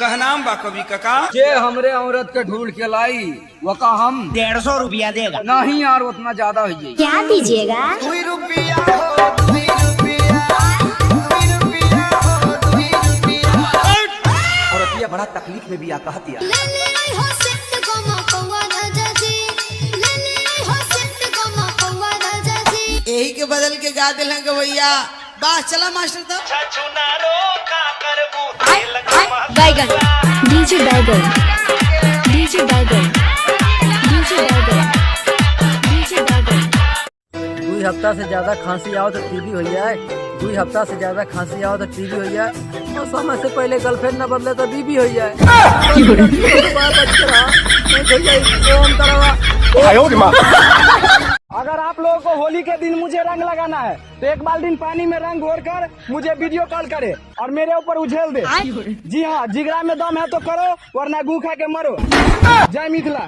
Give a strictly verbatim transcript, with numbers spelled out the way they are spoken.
कहनाम बा कवि काका। जे हमरे औरत के ढूंढ के लाई, वका हम डेढ़ सौ रुपया देगा। नहीं यार, उतना ज्यादा हो जाई। क्या दीजिएगा? दुई रुपया हो, दुई रुपया, दुई रुपया हो, दुई रुपया। औरतिया बड़ा तकलीफ में भी आ कहतिया। ले ले आई हो सेट गो महुआ राजा जी, ले ले आई हो सेट गो महुआ राजा जी। यही के बदल के गा दिल गवैया। वाह, चला मास्टर तो। बैगन। डीजे बैगन, डीजे बैगन, डीजे बैगन, डीजे बैगन। दुई हफ्ता से ज्यादा खांसी आओ तो टीबी हो जाए, दुई हफ्ता से ज्यादा खांसी आओ तो टीबी हो जाए, और समय से पहले गर्लफ्रेंड न बदले तो बीबी हो जाए। बात अच्छी रहा, नहीं भैया, इसको हम करवा। आयो रे माँ। अगर आप लोगों को होली के दिन मुझे रंग लगाना है तो एक बाल्टीन पानी में रंग घोर कर मुझे वीडियो कॉल करे और मेरे ऊपर उझेल दे। जी हाँ, जिगरा में दम है तो करो, वरना गू खा के मरो। जय मिथिला।